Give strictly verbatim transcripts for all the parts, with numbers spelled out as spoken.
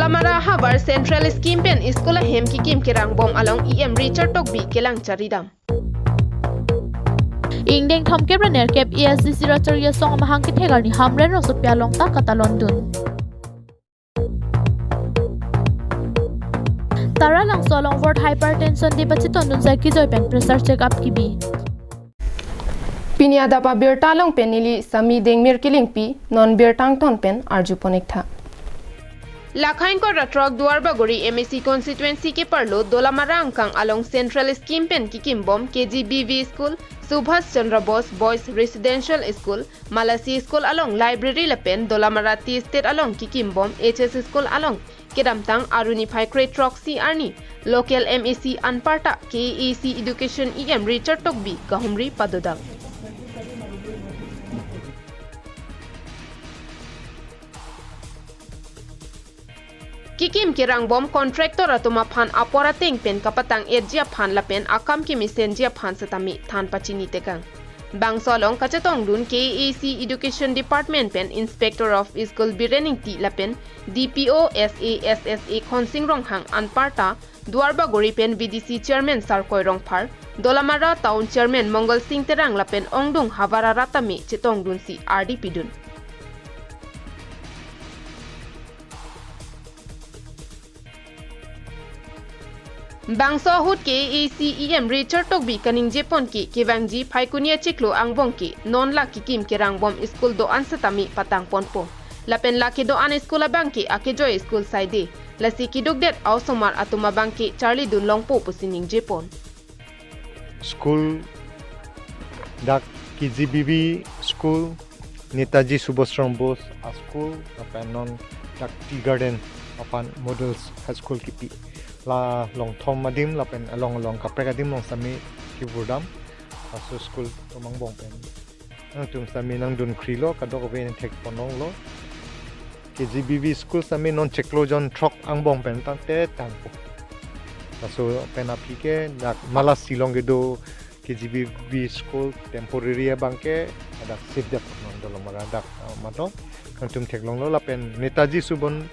Mara havar Central Scheme pen school ahem kekim kerangbom along E M Richard Tokbi kelang charidam. Ingdeng thomkep ra nerkep A S D C Rachari Asong amahang kethek arni Hamren Rongsotpi along ta katalondun. Taralangso along World Hypertension Day pachetondun sai kejoi pen pressure check up kebi. Pini adap abirta along pen neli Sami Dengmir Kilingpi, non birta angton pen arjupon-ik tha. Lakha ingkoi ra throk Duarbagori M A C constituency keparlo Dolamara angkang along Central Scheme pen kekimbom K G B V School, Subhas Chandra Bose Boys Residential School, Malasi School along library lapen Dolamara T Estate along kekimbom H S School along kedamtang Arni phai kre throksi arni local M A C anparta K A A C Education E M Richard Tokbi kahumri padodang. Kekim kerangbom contractor atum aphan apor ateng pen kapatang-etji aphan lapen akam kemesenji aphan setame than pachini tekang. Bangso along kachetongdun K A A C Education Department pen Inspector of School Biren Ingti lapen D P O S A S S A Khonsing Ronghang anparta Duarbagori pen V D C Chairman Sarkoi Rongphar, Dolamara Town Chairman Mongal Sing Terang lapen ongdung havar arat tame chetongdunsi ardi pidun. Bangso ahut K A A C E M Richard Tokbi kaningjepon ke kevangji Phaikuni achiklo angbong ke non la kekim kerangbom school do-an setame patangponpo. Lapen la kedo-an school abang ke akejoi school saide. Lasi kedukdet a-osomar atum abang ke charlidun longpo pusi ningjepon. School dak K G B V school, Netaji Subhash Chandra Bose a-school, lapen non dak Tea Garden aphan Model High School kipi. La longthom adim lapen along along kaprek adim along sami kevurdam. Laso school atum angbong pen nangtum sami nangdun krilo, kadokave nangthekponlonglo. K G B V school sami non chiklo jon throk angbong pen tangte tangpo. Laso pen aphi ke dak Malasi along kedo K G B V school temporary abang ke dak sip dak non Dolamara dak, ah, mato. Nangtum theklonglo lapen Netaji Subhash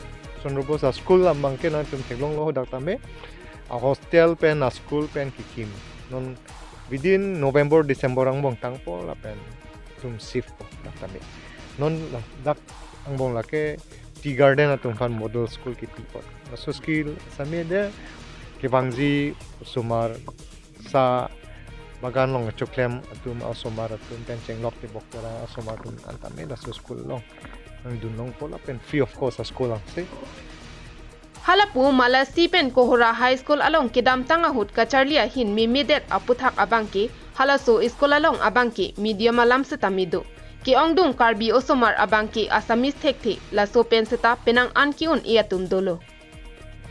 Chandra Bose a-school abang ke nangtum theklonglo dak tame. A-hostel pen a-school pen kekim. Non within November, December angbong tangpo lapen tum shift po dak tame. Non la-, dak angbong lake Tea Garden atum aphan model school kipipon. Laso school sami de kevangji osomar sa bagan along choklem atum a-osomar atum pen chenglok tebok tera osomar atum an tame laso school along nangdun longpo lapen free of cost a-school angse. Halapu Malasi pen Kohora High School along kedamtang ahut kacharli ahin memedet aputhak abang ke halaso school along abang ke medium alam setame do. Ke-ongdung Karbi osomar abang ke Assamese thekthe, laso pen seta penang an ke-un-e atum dolo.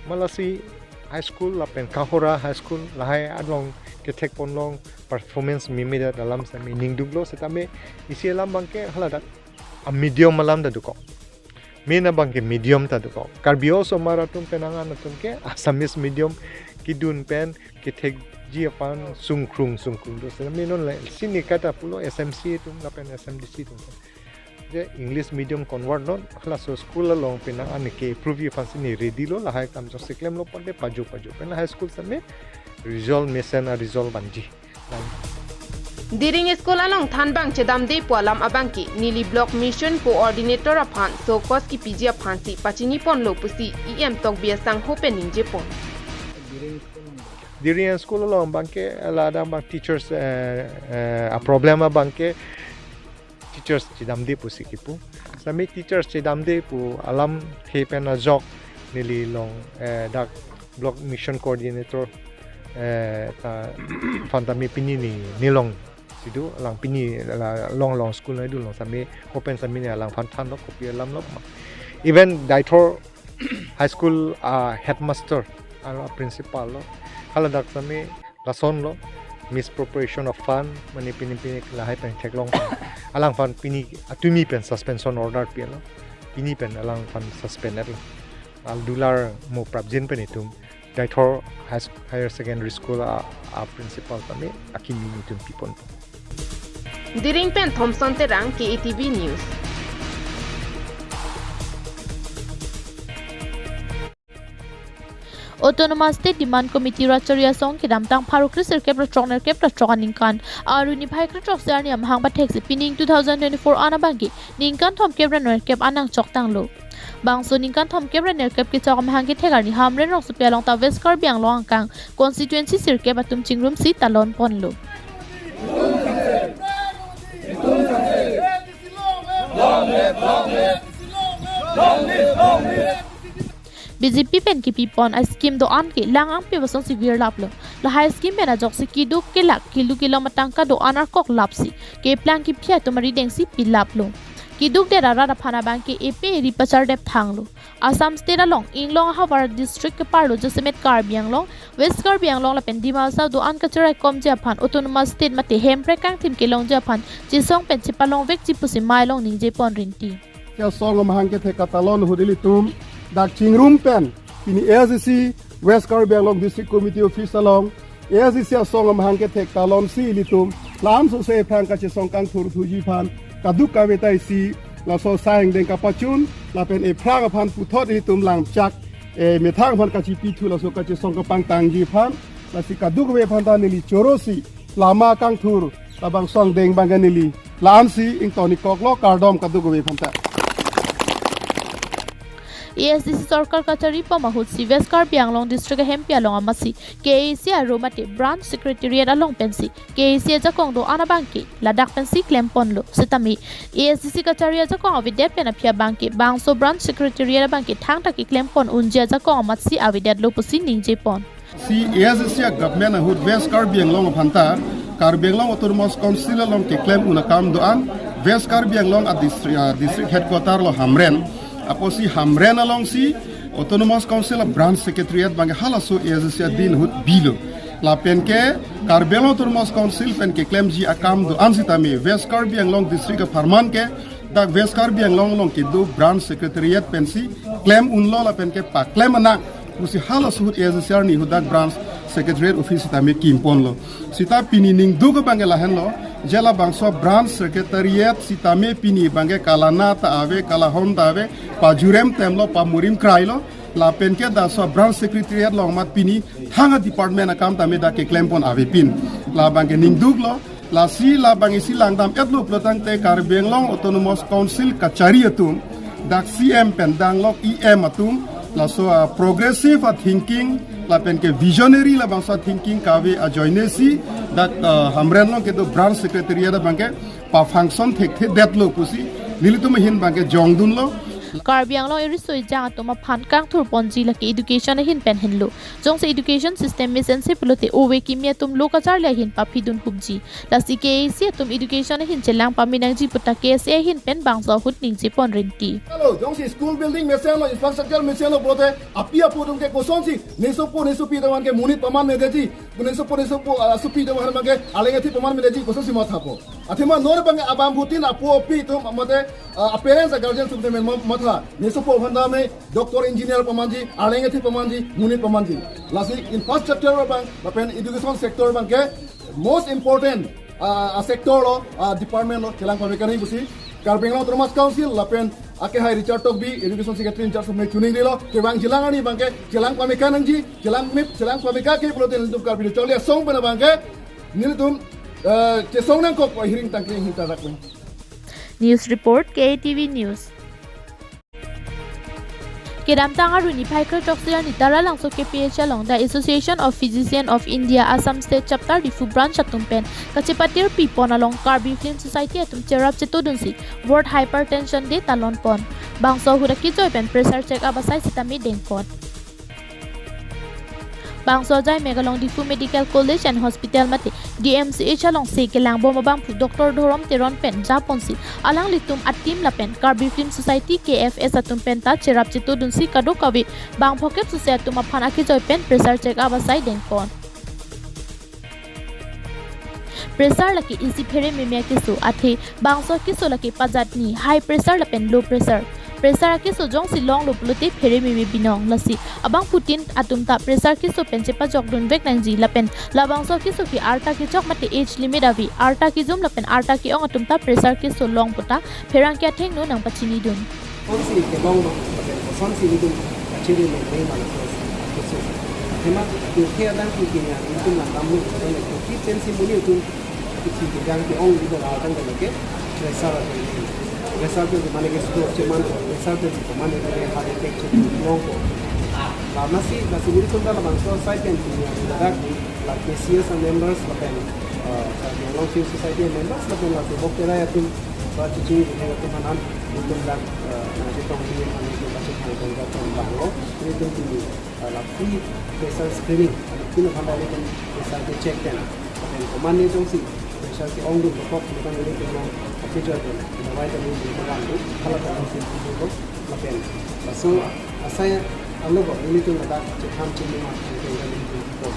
Malasi High School lapen Kohora High School lahai along kethekponlong performance memedet alam setame ningduklo setame isi alam abang ke haladak a-medium alam ta dokok. Main abang ke medium ta dokok. Karbi osomar atum penang an atum ke Assamese medium kedun pen kethekji aphan sungkrung sungkrung do. Setame non le sini kata pulo S M C atum lapen S M D C atum. Je English medium convert non, halaso school along penang an ke approve aphan sini ready lo, lahai kam jok si klemlo ponte paju paju pen high school sami result mesen a-result vanji. Diring school along thanbang chedamde pu alam abang ke neli block mission coordinator aphan so kos kipiji aphansi pachiniponlo pusi E M Tokbi asangho pen ningjepon. Diring school along abang ke la dambang teachers, eh, eh, a-problem abang ke teachers chedamde pusi kipu. Sami teachers chedamde pu alamthe pen ajok neli along, eh, dak block mission coordinator, eh, ta aphan tame pini ne, nelong si do, alang pini la along along school nangdun along sami open sami ne alangphan thanlo kopi alam lo ma. Even Deithor High School a-headmaster, alo a-principal lo, haladak sami lason lo, misappropriation of fund, mane pini pini lahai pen theklong. Alangphan pini atumi pen suspension order pilo. Pini pen alangphan suspended lo. Al dular mo prapjin pen itum Deithor High Sc-, Higher Secondary School a, a-principal tame akimi itum pipon. Diring pen Thompson Terang, K A T V News. Autonomous State Demand Committee Rachari Asong kedamtang pharo kre sirkep ra throk nerkep ra throk aningkan Arni phai kre throksi arni amahang patheksi pining two thousand twenty-four an abangke ningkan thomkep ra nerkep an nangchok tanglo. Bangso ningkan thomkep ra nerkep kechok amahang kethek arni Hamren rongsopi along ta West Karbi Anglong angkang constituency sirkep atum chingrumsi talon ponlo. B J P pen kipipon a-scheme do-an ke lang angpi asonsi virlaplo. Lahai scheme pen ajoksi keduk kelak kelu kelong matangka do-an arkok lapsi keplang kephi atum aridengsi pilaplo. Keduk det arat aphan abangke epe eri pachardep thanglo. Assam State along Inglong ahavar district keparlo jasemet Karbi Anglong, West Karbi Anglong lapen Dima Hasao do-an kacharaikomji aphan Autonomous State mate Hemprek kangthim kelongji aphan chesong pen chepalongvekji pusi mei along ningje pon rinti. Asong amahang kethek katalon ahut ilitum dak chingrum pen pini A S D C West Karbi Anglong District Committee Office along A S D C asong amahang kethek talonsi ilitum lam sose aphrang kachesong kangthurthuji aphan kaduk kave ta isi laso asai angdeng kapachun lapen ephrang aphan puthot ilitum langchak, eh, methang aphan kachipithu laso kachesong kapangtangji aphan, lasi kaduk kave aphan ta neli chorosi lama kangthur labangso angdeng abangke neli lamsi ingtonikoklo, kardom kaduk kave aphan ta. A S D C sorkar kachari pom ahutsi West Karbi Anglong district ahempi along amatsi K A A C aro mate branch secretariat along pensi K A A C ajakong do-an abangke ladak pensi klemponlo. Sitame A S D C kachari ajakong avedet pen aphi abangke bangso branch secretariat abangke thangta keklempon unji ajakong amatsi avedetlo pusi ningje pon. Si A S D C a-government ahut West Karbi Anglong aphan ta Karbi Anglong Autonomous Council along keklem un akam do-an West Karbi Anglong a-district, a-district headquarter lo Hamren. Apotsi Hamren alongsi Autonomous Council a-branch secretariat abangke halaso A S D C adin ahut bilo. Lapen ke Karbi Anglong Autonomous Council pen keklemji akam do-an sitame West Karbi Anglong district apharman ke dak West Karbi Anglong along kedo branch secretariat pensi klem unlo lapen ke paklem anang pusi halaso ahut A S D C arni ahut dak branch secretariat office sitame kimponlo. Sita pini ningduk abangke lahenlo, je labangso branch secretariat sitame pini abangke kalana ta ave, kalahon ta ave, pajurem temlo, pamurim krailo, lapen ke laso branch secretariat along amat pini thang a-department akam tame dak keklempon avepin. Labangke ningduklo, lasi labang isi langdam-etlo pulotangte Karbi Anglong Autonomous Council kachari atum, dak C M pen danglok E M atum, laso a-progressive a-thinking, lapen ke visionary labangso a-thinking kave ajoinesi, dak, ah, Hamren along kedo branch secretariat abangke pa-function thekthedetlo pusi nelitum ahin abangke jongdunlo. Karbi Anglong iriso ejang atum aphan kangthur ponji lake education ahin pen henlo. Jongsi education system mesense pulote ove kimi atum lo kacharli ahin paphidun hupji. Lasi K A A C atum education ahin chelang pame nangji puta K S A ahin pen bangso ahut ningje pon rinti. Hello, jongsi school building mesenlo, infrastructure mesenlo pulote api apo atum ke kosonsi nesopo nesopi atum ke monit paman medeji, nesopo nesopo, ah, sopi atum ke aleng athi paman medeji, kosonsi mathapo. Athema non abang abangphutin apo api atum mate, ah, parents, guardian atum matha. Nesopo aphan tame doctor, engineer pamanji, aleng athi pamanji, monit pamanji. Lasi infrastructure abang, lapen education sector abangke most important, ah, ah, sector lo, ah, department lo, chelang pame kani pusi Karbi Anglong Autonomous Council lapen akehai Richard Tokbi, education secretary in charge of me chuning dilo, kevang jilang arni abangke chelang pame kanangji, chelang mip, chelang pame kake pulote nelitum Karbi Charli Asong pen abangke nelitum, eh, chesong nangkok, hiring tangkring hing tarak pen. News report, K A T V News. Kedamtang Arni phai kre throksi arni Taralangso K P H along The Association of Physician of India Assam State Chapter Diphu Branch atum pen kachepatirpi pon along Karbi Film Society atum cherap chetodunsi World Hypertension Day talon pon. Bangso ahut akejoi pen pressure check up asai sitame dengpon. Bangso ajai mek along Diphu Medical College and Hospital mate D M C H alongsi kelangbom abangphu Doctor Dhorom Teron pen japonsi alanglitum a-team lapen Karbi Film Society K F S atum pen ta cherap chetodunsi kadokave bang phokep suse atum aphan akejoi pen pressure check up asai dengpon. Pressure lake isi phere meme akeso, athe bangso akeso lake pajat ni, high pressure lapen low pressure. Pressure akeso jongsi longlo pulote phere meme binong, lasi abangphutin atum ta pressure keso pen chepajokdunvek nangji lapen labangso akeso ke arta kechok mate age limit ave, arta kejum lapen arta ke-ong atum ta pressure keso long puta pherangke athengno nangpachinidun. Kosonsi kelong ma, kosonsi nelitum kachiri nang dei ma laso, laso. Hema, pirthe adang pu kini atum langdamlo, kene, kiki pensi monit atum kithi kejang ke-ong ido la adang ke lake pressure atum. Pressure ke mane ke stroke cheman, pressure ke mane ke heart attack chelongpo. Lasi, lasi nelitum ta labangso asai pen kini atum ladak, la K C S members lapen, eh, Karbi Anglong Film Society members lapen la tebok terai atum, ba chuching atum aphan nelitum dak, eh, nangchetong ini, nelitum kachethang pen dak pen banglo, nelitum kini, eh, la free pressure screening, kini aphan nelitum pressure ke check pen, lapen komatne jongsi pressure ke-ongdun dokok, lapen nelitum along api joy pen, dawai ta nelitum kelang dun, hala ta nelitum dun, lapen laso asai alogo nelitum ladak chetham chini ma, nelitum dun.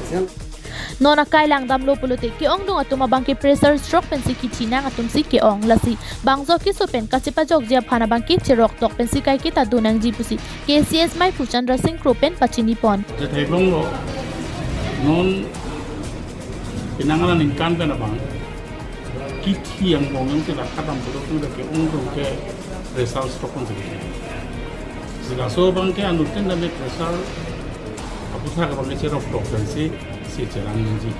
Asal Non akai langdamlo pulote ke-ongdung atum abangke pressure stroke pensi kichinang atumsi ke-ong, lasi bangso keso pen kachepajokji aphan abangke cheroktok pensi kaiketa donangji pusi K C S maiphu Chandra Singh Kro pen pachinipon. Chetheklonglo, non penang aningkan pen abang kithi angbong jongsi la kadam pulote ke-ongdung ke pressure stroke pensi. Si laso abangke anuttin dame pressure aputhak abangke cheroktok pensi, si cherangji.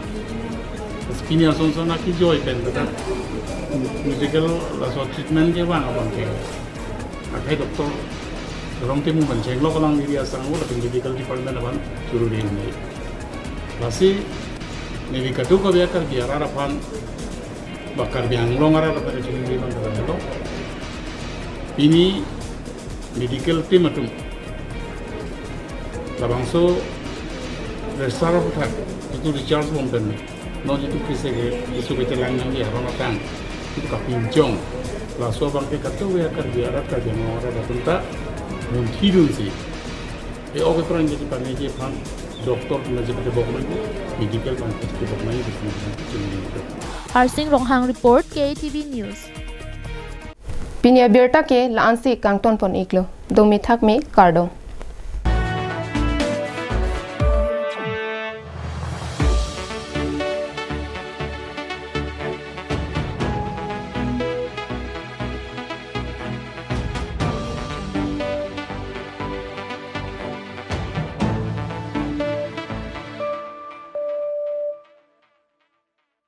Pini ason son aki joy pen kata medical laso treatment kevang abangke akai doctor Rongtemu Mancheng lo kalang area sang lo, lapen medical department aphan churu ri nangji. Lasi neli kadokave Karbi arat aphan, ba Karbi Anglong arat aphan churu ri nang kata lo. Pini medical team atum labangso pressure aputhak jitu recharge bom pen, non jitu krise ke isu kechelang nangji aron atang, jitu kapinchong, laso abangke kadokave Karbi arat, Karbi Anglong arat atum ta munthi dunsi, e-ok epran ke paneji aphan doctor atum nangchepatebok nangji, medical atum nangchepatebok nangji, Harsing Ronghang report, K A T V News. Pini abirta ke la-ansi kangtonpon iklo. Dome thakme, kardom.